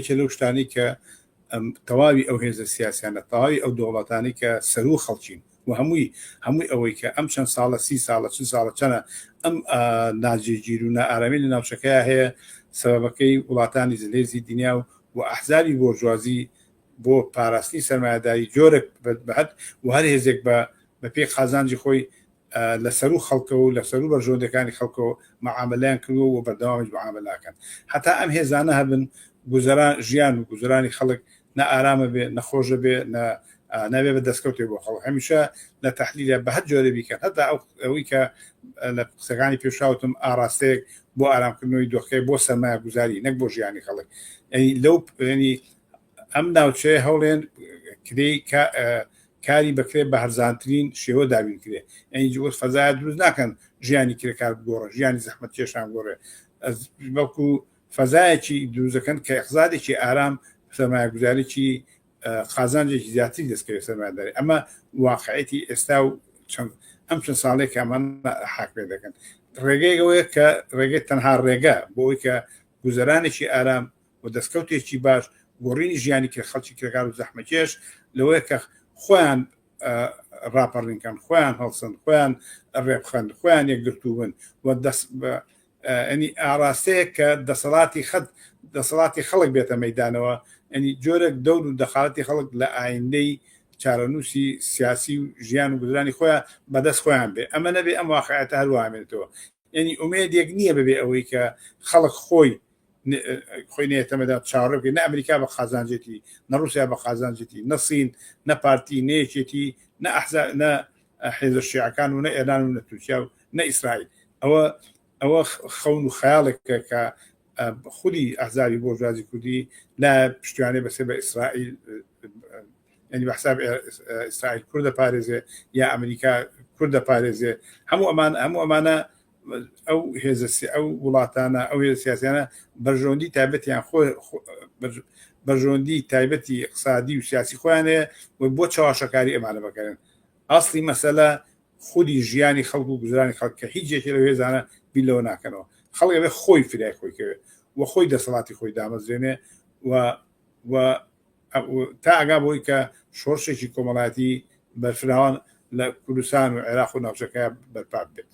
یەکێ لەو شتانەی کە تەواوی ئەو هێزە سیاسیانە، تەواوی ئەو دەوڵەتانەی کە سەروو خەڵکین و هەمووی هەمووی ئەوەی کە ئەم چەند ساڵە سی ساڵە چل ساڵە چەنە ئەم ناجێگیر و نائارامی لە ناوچەکەیا هەیە سەبەبەکەی وڵاتانی زلهێزی دنیا و و ئەحزابی بۆرجوازی بۆ پاراستنی سەرمایەداری جۆرێک بە هەر و هەر هێزێک بە بەپێی قازانجی خۆی لە سەروو خەڵکەوە و لە سەروو بەرژەوەندیەکانی خەڵکەوە مەعامەلەیان کردووە و بەردەوامیش مەعامەلە ئەکەن. هەتا ئەم هێزانە هەبن گوزەران ژیان و گوزەرانی خەڵک نە ئارامە بێ نە خۆشە بێ نە نابێ بە دەستکەوتێک بۆ خەڵک. هەمیشە لە تەحلیلە بە هەر جۆرێ بیکەن هەتا ئەو ئەوەی کە لە قسەکانی پێشاوتم ئاراستەیەک بۆ ئارامکردنەوەی دۆخەکەی بۆ سەرمایەگوزاری نەک بۆ ژیانی خەڵک. یانی لەو یانی ئەم ناوچەیە هەوڵێن کرێی کاری بەکرێ بە هەرزانترین شێوە دابین کرێ ئەنی جووت فەزای دروست ناکەن ژیانی کرێکار بگۆڕە ژیانی زەحمەت کێشان گۆڕێ بەڵکو فەزایەکی دروستەکەن کە ئەقزادێکی ئارام سەرمایەگوزارێکی قازانجێکی زیاتری دەستکەوێت سەرمایەداری ئەمە واقعەتی ئێستا و چەند ئەم چەند ساڵێک ئەمان حاکمێ دەکەن ڕێگەی ئەوەیە کە ڕێگەی تەنها ڕێگە بۆ ئەوەی کە گوزەرانێکی ئارام و دەستکەوتێکی باش گۆڕینی ژیانی کرد خەڵکی کرێکار و زەحمەکێش لەوەیە کە خۆیان ڕاپەڕین کەن خۆیان هەڵسن خۆیان ڕێبخەن خۆیان یەکگرتوو بن و دەست ئەنی ئاراستەیە کە دەسەڵاتی خەت دەسەڵاتی خەڵک بێتە مەدانەوە ئەنی جۆرێک دەور و دەخالەتی خەڵک لە ئایندەی چارەنووسی سیاسی و ژیان و گوزرانی خۆیان بەدەست خۆیان بێ ئەمە نەبێ ئەم واقعەتە هەروامێنێتەوە یعنی ئومێدێک نییە بەبێ ئەوەی کە خەڵک خۆی خۆی نێتە مەدان چاوەڕێ بکەین نە ئەمریکا بە قازانجێتی نە رووسیا بە قازانجێتی نە سین نە پارتی نە یەکێتی نە ئەحزا نە حێزە شیعەکان و نە ئێران و نە تورکیا و نە ئیسرائیل ئەوە ئەوە خەون و خەیاڵێکە کە خودی ئەحزابی بۆرژوازی کوردی لا پشتیوانێ بەسێ بە ئیسرائیل یعنی بە حساب ئیسرائیل کوردە پارێزێ یا ئەمریکا کوردە پارێزێ هەموو ئەمان هەموو ئەمانە ئەو هێزە ئەو وڵاتانە ئەو هێزە سیاسیانە بەرژەوەندی تایبەتیان خۆ بەرژەوەندی تایبەتی اقتصادی و سیاسی خۆیان هەیە و بۆ چەواشەکاری ئەمانە بەکارن ئەسڵی مەسەلە خودی ژیانی خەڵک و گوزرانی خەڵک کە هیچ یەکێ لەو هێزانە بیر لەوە ناکەنەوە خەڵک ئەبێ خۆی فریای خۆی کەوێت و خۆی دەسەڵاتی خۆی دامەزرێنێ و و تا ئەگا بۆی کە شۆڕشێکی کۆمەڵایەتی بەرفراوان لە کوردستان و عێراق و ناوچەکە بەرپا بێت.